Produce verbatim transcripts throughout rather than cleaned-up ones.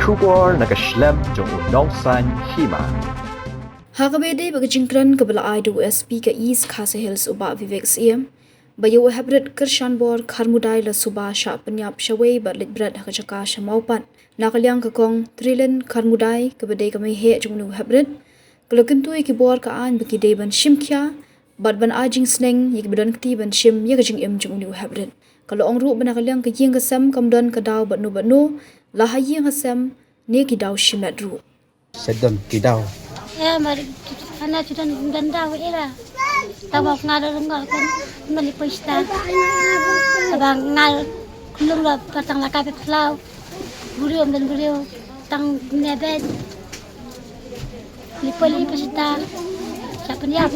Khubor na ka shlem jong u Nongsaiñ Hima. Ha kaba ïadei bad ka jingkren kaba la ai da u S P ka East Khasi Hills u Bah Vivek Syiem, ba ïa u heprit Kyrshanbor Kharmudai la suba shah pynïap shawei bad leit bret ha ka jaka sha Mawpat. Na ka liang ka Kong Trilyn Kharmudai kaba dei ka mei heh jong une u heprit, ka la kyntu ïa ki bor ka aiñ ba ki dei ban shim khia bad ban ai jingsneng ïa kiba don kti ban shim ïa ka jingim jong une u heprit. Ka la ong ruh ba na ka liang ka ïing ka sem kam don ka daw bad no bad no, la ha ïing ha sem ne ki daw shimet ruh. Sa don ki daw. Eh, mar, hana ju don, don daw era. Tawa nga da nga kan mali poista. Tawa nga kulung la patang la kapet flau. Buriu, don buriu, tang nebet. Li poli poista. Sa pynïap.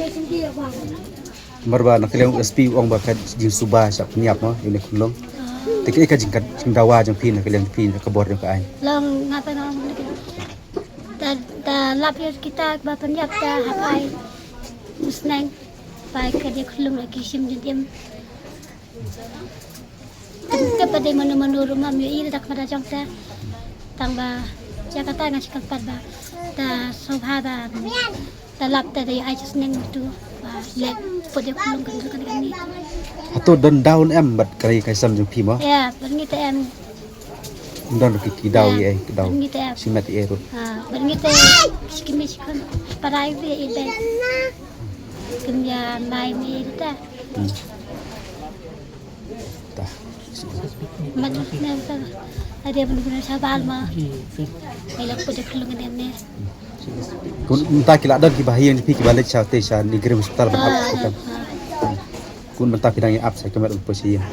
Mar ba na ka liang S P ong ba ka jingsuba shah pynïap mo, ïa une khunlung. Te kaei ka jingkat jingdawa jong phi na ka liang phi na ka bor jong ka aiñ. Long nga pynong ta, ta lap ïa kita ba pynïap ta hap ai musneng. Bai ka dei khunlung la ki shim jingim. Te ba dei mano mano ruh ma ïohi da ka mata jong te. Tang ba ïa kata nga shi kyrpad ba ta sngewbha ba ta lap ta dei ai jingïaseng tu ba leh put ïa ka khunlung kan kan ni. Hato don daw ne em bad ka ri ka sem jong phi mo? Ïa, bad ngi te em. Don ki, ki daw ïa, ïa ki daw. Bad ngi te em. Shimet ïa ruh. Ha, bad ngi te shi kimi shi kan parai wi ïa i be. Kim ïa mai mi ïa ta. Hmm. Ta. Mat ne ta. Ada benar-benar sabar ma. Ai la put ïa ka khunlung ne ne. Kun mynta ki la don kiba ha ïing phi kiba leit sha te sha Nongkhrem hospital ban ap. Ah, hospital. Ah. Kun mynta phi dang ïa ap sha ka met ban poi sha ïing.